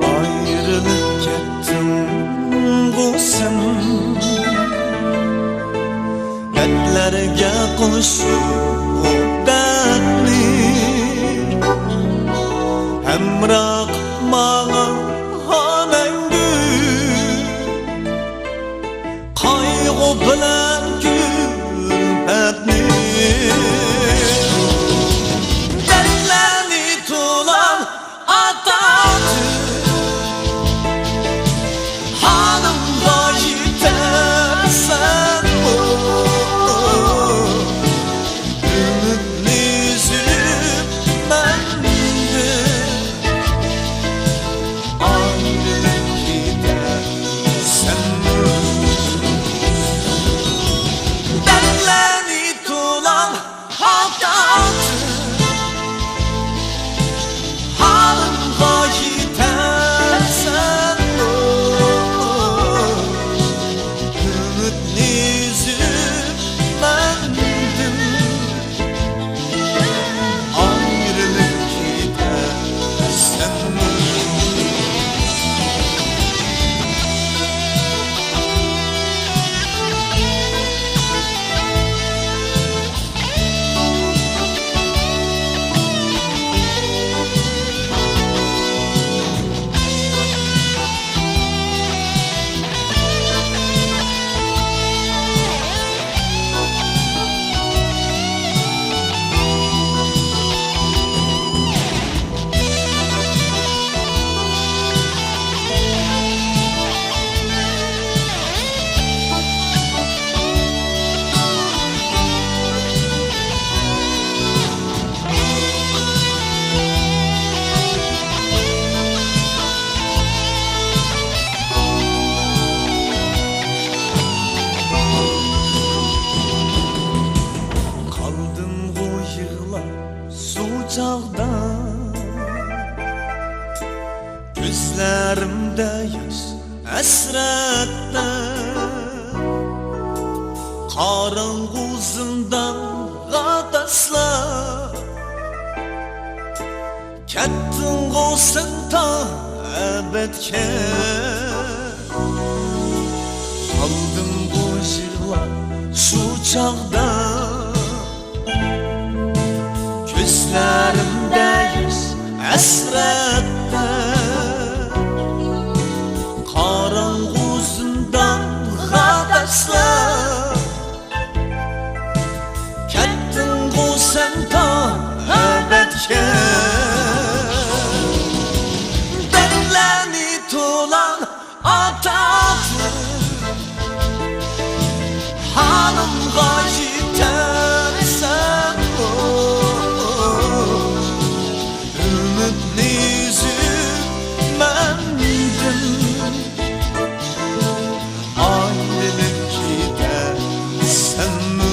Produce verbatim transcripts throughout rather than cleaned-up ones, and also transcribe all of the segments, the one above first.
ئايرىلىپ كەتتىڭغۇ سەن، دەردلەرگە قوشۇپ دەردنى، ھەمراھ ماڭا ھا مەڭگۈ. قايغۇ بىلەن كۈلپەتنى، دەردلەرنى تولا ئاتاتىپ، ھالىمغا يېتەرسەنمۇ؟ ئۈمىدنى ئۈزۈپ مەندىن، ئايرىلىپ كېتەرسەنمۇ؟ دەردلەرنى تولا ئاتاتىپ، ھالىمغا يېتەرسەنمۇ؟ ئۈمىدنى ئۈزۈپ مەندىن، ئايرىلىپ كېتەرسەنمۇ؟ قالدىمغۇ يىغلاپ شۇ چاغدا، كۆزلىرىمدە ياش ھەسرەتتە، قاراڭغۇ زىندانغا تاشلاپ، كەتتىڭغۇ سەن تا ئەبەدكە. قالدىمغۇ يىغلاپ شۇ چاغدا، كۆزلىرىمدە ياش ھەسرەتتە، قاراڭغۇ زىندانغا تاشلاپ، كەتتىڭغۇ سەن تا ئەبەدكە. دەردلەرنى تولا ئاتاتىپ، ھالىمغا يېتەرسەنمۇ؟ ئۈمىدنى ئۈزۈپ مەندىن، ئايرىلىپ كېتەرسەنمۇ؟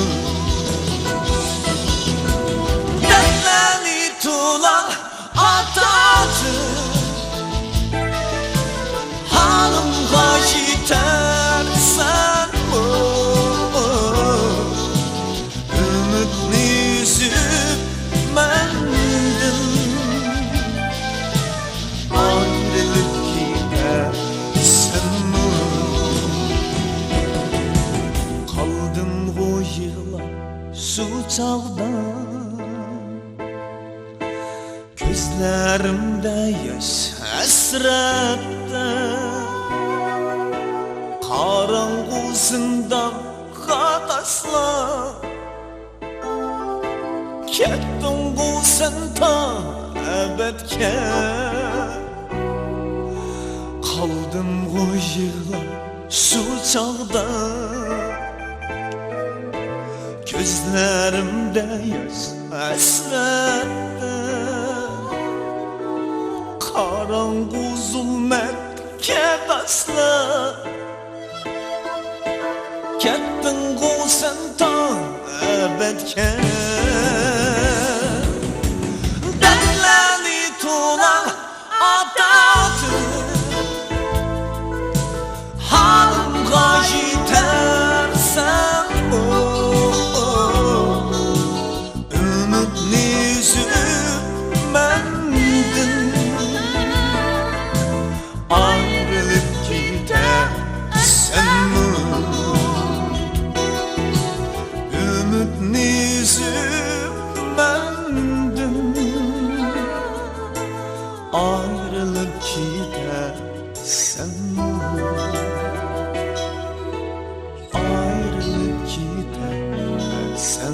دەردلەرنى تولا ئاتاتىپ، ھالىمغا يېتەرسەنمۇ؟ ئۈمىدنى ئۈزۈپ مەندىن، ئايرىلىپ كېتەرسەنمۇ؟ قالدىمغۇ يىغلاپ شۇ چاغدا، كۆزلىرىمدە ياش ھەسرەتتە، قاراڭغۇ زىندانغا تاشلاپ، كەتتىڭغۇ سەن تا ئەبەدكە. قالدىمغۇ يىغلاپ شۇ چاغدا، كۆزلىرىمدە ياش ھەسرەتتە، قاراڭغۇ زۇلمەتكە تاشلاپ، كەتتىڭغۇ سەن تا ئەبەدكە. دەردلەرنى تولا ئاتاتىپ، ھالىمغا يېتەرسەنمۇ؟ ئۈمىدنى ئۈزۈپ يۈزۈم مەندىن ئايرىلىپ كېتەسەن، ئايرىلىپ كېتەسەن.